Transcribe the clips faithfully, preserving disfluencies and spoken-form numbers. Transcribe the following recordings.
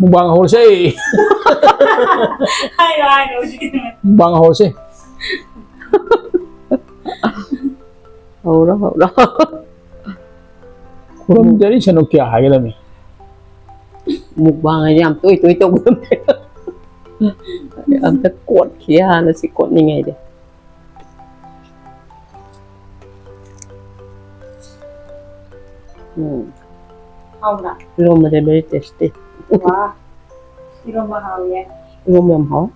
Mukbang ꯍꯧꯔꯁꯦ꯫ ꯍꯥꯏꯔꯣ, ꯍꯥꯏꯔꯣ, ꯍꯧꯖꯤꯛꯀꯤꯗꯣ꯫ ꯃꯨꯛꯕꯥꯡ ꯍꯧꯔꯁꯦ꯫ ꯍꯧꯔꯣ, ꯍꯧꯔꯣ꯫ ꯈꯨꯔꯨꯝꯖꯔꯤ ꯁꯅꯨ ꯀꯌꯥ ꯍꯥꯏꯒꯗꯕꯅꯤ? ꯃꯨꯛꯕꯥꯡ ꯍꯥꯏꯁꯦ ꯌꯥꯝ ꯇꯣꯏ ꯇꯣꯏ ꯇꯧꯒꯗꯕꯅꯦ꯫ ꯑꯝꯇ ꯀꯣꯠꯈꯤꯒꯦ ꯍꯥꯟꯅ ꯁꯤ ꯀꯣꯠꯅꯤꯡꯉꯩꯗꯤ꯫ ꯎꯝ꯫ ꯍꯥꯎꯕ꯭ꯔꯥ? ꯏꯔꯣꯝꯕꯁꯦ very tasty꯫ ꯋꯥ, ꯏꯔꯣꯝꯕ ꯍꯥꯎꯋꯦ꯫ ꯏꯔꯣꯝꯕ ꯌꯥꯝ ꯍꯥꯎꯋꯦ꯫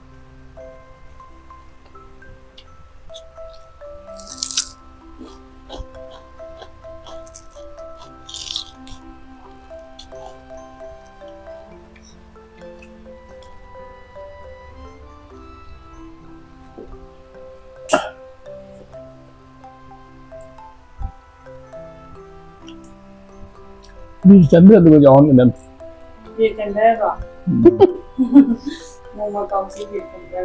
ꯕꯤꯔꯆꯟꯗ꯭ꯔꯗꯨꯒ ꯌꯥꯎꯍꯟꯒꯗꯕꯅꯤ꯫ ꯕꯤꯔꯆꯟꯗ꯭ꯔꯗꯣ? ꯎꯝ꯫ ꯅꯣꯡꯃ ꯀꯧꯁꯤ ꯕꯤꯔꯆꯟꯗ꯭ꯔ꯫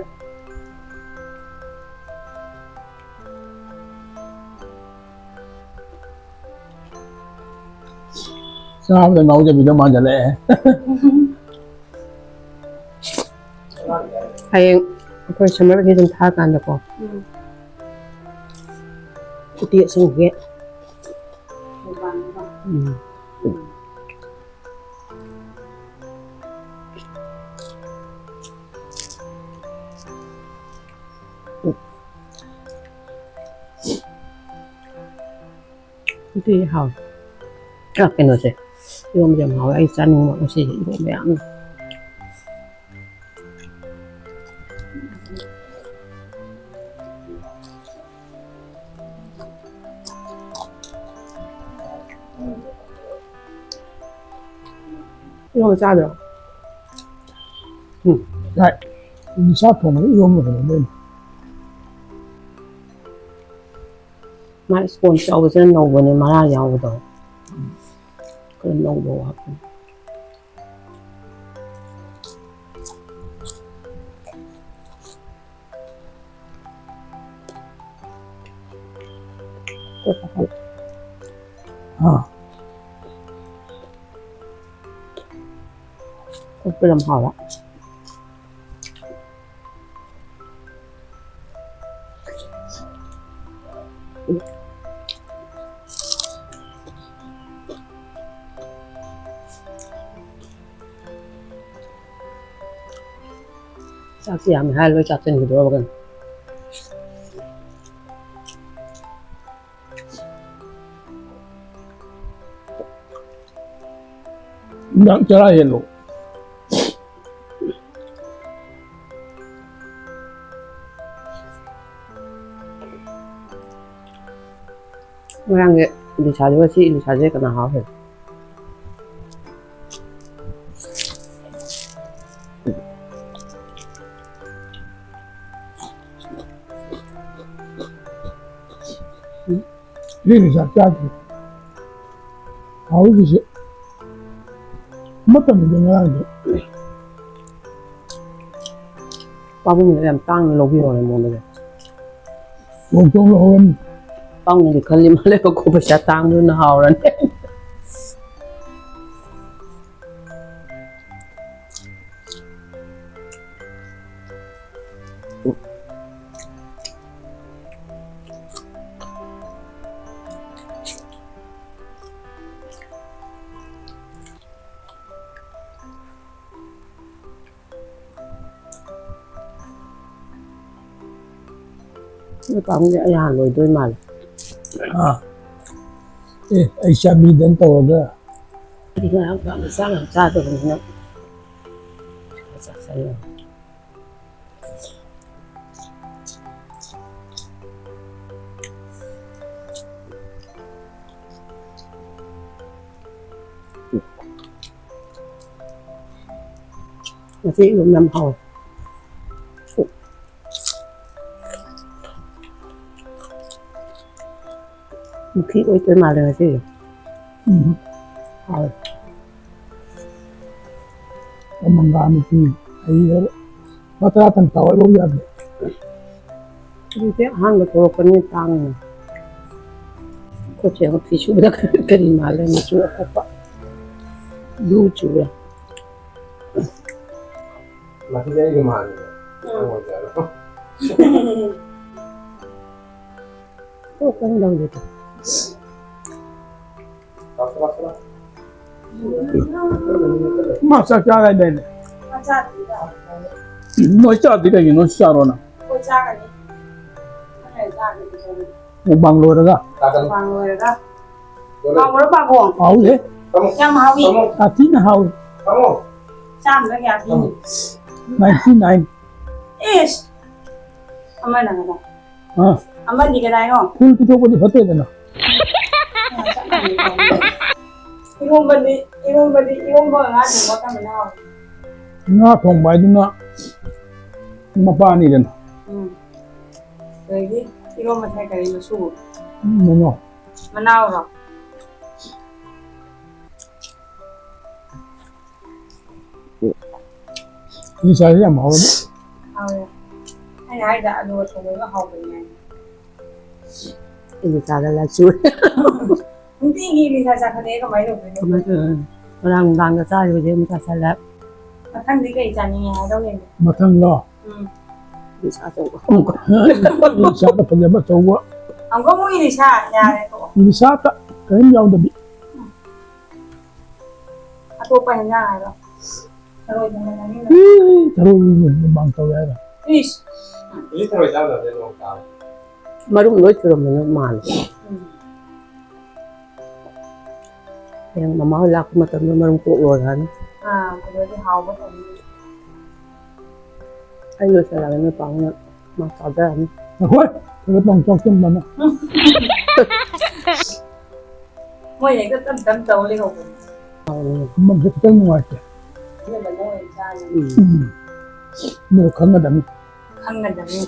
ꯆꯥꯕꯗ ꯉꯥꯎꯖꯕꯤꯗꯣ ꯃꯥꯟꯁꯤꯜꯂꯛꯑꯦ꯫ ꯍꯌꯦꯡ ꯑꯩꯈꯣꯏ summer vacation ꯊꯥꯔꯀꯥꯟꯗꯀꯣ, ꯎꯝ꯫ ꯎꯇꯤ ꯑꯁꯪꯕꯒꯤ꯫ ꯎꯝ꯫ ꯎꯇꯤ ꯍꯥꯎꯋꯦ꯫ ꯑ, ꯀꯩꯅꯣꯁꯦ, ꯏꯔꯣꯝꯕꯁꯦ ꯌꯥꯝ ꯍꯥꯎꯋꯦ꯫ ꯑꯩ ꯆꯥꯅꯤꯡꯕ ꯉꯁꯤꯁꯦ ꯏꯔꯣꯝꯕ ꯌꯥꯝꯅ꯫ ꯏꯔꯣꯝꯕ ꯆꯥꯗ꯭ꯔꯣ? ꯎꯝ꯫ ꯆꯥꯏ꯫ ꯅꯤꯁꯥ ꯊꯣꯡꯕꯗ ꯏꯔꯣꯝꯕ ꯀꯩꯅꯣ ꯂꯣꯏꯅ꯫ ꯃꯥ sponge ꯌꯥꯎꯕꯁꯤꯅ ꯅꯧꯕꯅꯦ, ꯃꯔꯥ ꯌꯥꯎꯕꯗꯣ꯫ ꯈꯔ ꯅꯧꯕ ꯋꯥꯠꯄꯅꯦ꯫ ꯍꯥ꯫ ꯌꯥꯝ ꯍꯥꯎꯕ꯫ ꯆꯥꯛꯁꯤ ꯌꯥꯝꯃꯦ ꯍꯥꯏꯔ ꯂꯣꯏ ꯆꯥꯁꯤꯟꯈꯤꯗꯣꯔꯕ ꯀꯩꯅꯣ꯫ ꯅꯪ ꯆꯔꯥ ꯍꯦꯜꯂꯣ꯫ ꯉꯔꯥꯡꯒꯤ ꯏꯂꯤꯁꯥꯁꯦ, ꯉꯁꯤ ꯏꯂꯤꯁꯥꯁꯦ ꯀꯅꯥ ꯍꯥꯎ ꯍꯦꯜꯂꯤ? ꯎꯝ꯫ ꯁꯤꯒꯤ ꯆꯥꯛ ꯆꯥꯗ꯭ꯔꯤ꯫ ꯍꯥꯎꯔꯤꯁꯦ ꯑꯃꯠꯇꯅꯤꯗ ꯉꯔꯥꯡꯗꯤ꯫ ꯄꯥꯕꯨꯡꯅ ꯌꯥꯝ ꯇꯥꯡꯅ ꯂꯧꯕꯤꯍꯧꯔꯦ ꯃꯉꯣꯟꯗꯒꯤ꯫ ꯃꯣꯟꯊꯣꯛ ꯂꯧꯍꯧꯔꯝꯅꯤ꯫ ꯄꯥꯕꯨꯡꯅꯗꯤ ꯈꯜꯂꯤ ꯃꯥꯜꯂꯦꯕꯀꯣ, ꯄꯩꯁꯥ ꯇꯥꯡꯕꯗꯨꯅ ꯍꯥꯎꯔꯅꯤ꯫ ꯅꯣꯏ ꯄꯥꯕꯨꯡꯁꯦ ꯑꯩ ꯍꯥꯟꯅ ꯂꯣꯏꯗꯣꯏ ꯃꯥꯜꯂꯦ꯫ ꯑꯥ꯫ ꯑꯦ, ꯑꯩ ꯆꯥꯃꯤꯗꯅ ꯇꯧꯔꯒ꯫ ꯑꯩꯗꯤ ꯉꯔꯥꯡ ꯄꯥꯛꯅ ꯆꯥꯛ ꯌꯥꯝ ꯆꯥꯗꯕꯅꯤꯅ ꯈꯔ ꯆꯥꯁꯜꯂꯦ꯫ ꯉꯁꯤ ꯏꯔꯣꯝꯕ ꯌꯥꯝ ꯍꯥꯎꯋꯦ꯫ ꯃꯨꯈꯤ ꯑꯣꯏꯗꯣꯏ ꯃꯥꯜꯂꯦ ꯉꯁꯤꯁꯦ꯫ ꯎꯝ꯫ ꯍꯥꯎꯋꯦ꯫ ꯃꯪꯒ꯭ꯔꯥ ꯃꯆꯨ ꯍꯩꯔꯒ ꯂꯨꯄꯥ ꯇꯔꯥꯇꯪ ꯇꯧꯔ ꯂꯧ ꯌꯥꯗꯦ꯫ ꯍꯧꯖꯤꯛꯇꯤ ꯑꯍꯥꯟꯕ ꯊꯣꯛꯂꯛꯄꯅꯤꯅ ꯇꯥꯡꯉꯤꯅꯦ꯫ ꯈꯨꯠꯁꯦ ꯑꯃꯨꯛ ꯐꯤ ꯁꯨꯕꯗ ꯀꯔꯤ ꯃꯥꯜꯂꯦ, ꯃꯆꯨ ꯑꯀꯨꯞꯄ꯫ ꯕ꯭ꯂꯨ ꯆꯨꯔꯦ꯫ ꯉꯁꯤꯗꯤ ꯑꯩꯒ ꯃꯥꯟꯕꯅꯦ꯫ ꯎꯝ꯫ ꯅꯪ ꯑꯣꯏꯖꯔꯣ꯫ ꯀꯣꯛ ꯀꯔꯝ ꯂꯧꯒꯦ? ꯃꯥ ꯆꯥꯛ ꯆꯥꯔ ꯂꯩꯅꯦ꯫ ꯃꯥ ꯆꯥꯗ꯭ꯔꯤꯗ꯫ ꯅꯣꯏ ꯆꯥꯗ꯭ꯔꯤ ꯀꯩꯒꯤꯅꯣ? ꯆꯥꯔꯣꯅ꯫ ꯑꯩꯈꯣꯏ ꯆꯥꯒꯅꯤ꯫ ꯈꯔ ꯆꯥꯒꯅꯤ꯫ ꯃꯨꯛꯕꯥꯡ ꯂꯣꯏꯔꯒ꯫ ꯃꯨꯛꯕꯥꯡ ꯂꯣꯏꯔꯒ꯫ ꯍꯥꯎꯕ꯭ꯔꯣ, ꯄꯥꯕꯨꯡ? ꯍꯥꯎꯏꯍꯦ꯫ ꯌꯥꯝ ꯍꯥꯎꯏ꯫ ꯁꯥꯊꯤꯅ ꯍꯥꯎꯏ꯫ ꯆꯥꯝꯗ ꯀꯌꯥ ꯄꯤꯅꯤ? Ninety nine꯫ ꯏꯁ! ꯑꯃꯅ ꯀꯗꯥꯏ? ꯑꯥ꯫ ꯑꯃꯗꯤ ꯀꯗꯥꯏꯅꯣ? Full ꯄꯤꯊꯣꯛꯄꯗꯤ ꯐꯠꯇꯦꯗꯅ꯫ ꯏꯔꯣꯝꯕꯗꯤ, ꯏꯔꯣꯝꯕꯗꯤ, ꯏꯔꯣꯝꯕ ꯉꯥ ꯊꯣꯡꯕ ꯀꯔꯝꯕꯅ ꯍꯥꯎꯏ? ꯉꯥ ꯊꯣꯡꯕ ꯍꯥꯏꯗꯨꯅ ꯃꯄꯥꯅꯤꯗꯅ꯫ ꯎꯝ꯫ ꯑꯗꯒꯤ ꯏꯔꯣꯝꯕꯁꯤꯅ ꯀꯔꯤ ꯃꯆꯨ? ꯎꯝ, ꯃꯅꯥꯎ꯫ ꯃꯅꯥꯎꯔꯣ? ꯏꯂꯤꯁꯥꯁꯦ ꯌꯥꯝ ꯍꯥꯎꯔꯝꯃꯤ꯫ ꯍꯥꯎꯋꯦ꯫ ꯑꯩꯅ ꯍꯥꯏꯗ꯭ꯔꯥ, ꯑꯂꯨꯒ ꯊꯣꯡꯕꯒ ꯍꯥꯎꯕꯅꯦ ꯍꯥꯏꯅ꯫ ꯏꯂꯤꯁꯥꯗ ꯂꯥꯏꯆꯨꯔꯦ꯫ ꯅꯨꯡꯇꯤꯒꯤ ꯏꯂꯤꯁꯥ ꯆꯥꯈꯠꯂꯛꯑꯦ, ꯀꯃꯥꯏꯅ ꯇꯧꯗꯣꯏꯅꯣ? ꯀꯃꯥꯏꯅ ꯇꯧꯗꯣꯏꯅꯣ? ꯉꯔꯥꯡ ꯅꯨꯡꯗꯥꯡꯗ ꯆꯥꯈꯤꯕꯁꯦ ꯑꯃꯨꯛ ꯆꯥꯁꯜꯂꯦ꯫ ꯃꯊꯪꯗꯤ ꯀꯩ ꯆꯥꯅꯤꯡꯉꯦ ꯍꯥꯏꯔꯛꯎꯅꯦ? ꯃꯊꯪꯂꯣ? ꯎꯝ꯫ ꯏꯂꯤꯁꯥ ꯑꯆꯧꯕ꯫ ꯏꯂꯤꯁꯥꯗ ꯐꯖꯕ ꯑꯆꯧꯕ꯫ ꯑꯃꯨꯛꯀ ꯑꯃꯨꯛ ꯏꯂꯤꯁꯥ? ꯌꯥꯔꯦ, ꯇꯣꯛꯑꯣ꯫ ꯏꯂꯤꯁꯥꯗ ꯀꯔꯤꯝ ꯌꯥꯎꯗꯕꯤ꯫ ꯎꯝ꯫ ꯑꯇꯣꯞꯄ ꯍꯦꯟꯖꯥꯡ ꯍꯥꯏꯔꯣ꯫ ꯊꯔꯣꯏ ꯊꯣꯡꯕ ꯆꯥꯅꯤꯡꯗ꯭ꯔꯣ? ꯏ, ꯊꯔꯣꯏ ꯃꯨꯛꯕꯥꯡ ꯇꯧꯋꯦ ꯍꯥꯏꯔꯣ? ꯏꯁ! ꯍꯧꯖꯤꯛ ꯊꯔꯣꯏ ꯆꯥꯕ ꯌꯥꯗꯦ, ꯅꯣꯡ ꯇꯥꯕ꯫ ꯃꯔꯨꯝ ꯂꯣꯏ ꯁꯨꯔꯝꯃꯅꯤ ꯃꯥꯜꯂꯦ꯫ ꯎꯝ꯫ ꯍꯌꯦꯡ ꯃꯃꯥ ꯍꯣꯏ ꯂꯥꯛꯄ ꯃꯇꯝꯗ ꯃꯔꯨꯝ ꯀꯣꯛ ꯂꯣꯏꯔꯛꯑꯅꯤ꯫ ꯑꯥ, ꯑꯗꯨꯗꯤ ꯍꯥꯎꯕ ꯇꯧꯅꯤ꯫ ꯑꯩ ꯂꯣꯏꯁꯤꯜꯂꯒ ꯅꯣꯏ ꯄꯥꯎꯅ ꯃꯥ ꯆꯥꯖꯔꯅꯤ꯫ ꯉꯥꯏꯈꯣ, ꯈꯔ ꯇꯧ, ꯆꯥꯎꯁꯤꯟꯗꯅ꯫ ꯃꯣꯏ ꯍꯦꯛꯇ ꯇꯞ ꯇꯞ ꯇꯧ ꯂꯩꯍꯧꯕꯅꯦ꯫ ꯑꯃꯁꯦ ꯈꯤꯇꯪ ꯅꯨꯡꯉꯥꯏꯇꯦ꯫ ꯑꯗꯨꯅ ꯃꯣꯏ ꯆꯥꯅꯤ꯫ ꯎꯝ꯫ ꯑꯗꯨ ꯈꯪꯒꯗꯕꯅꯤ꯫ ꯈꯪꯒꯗꯕꯅꯤ꯫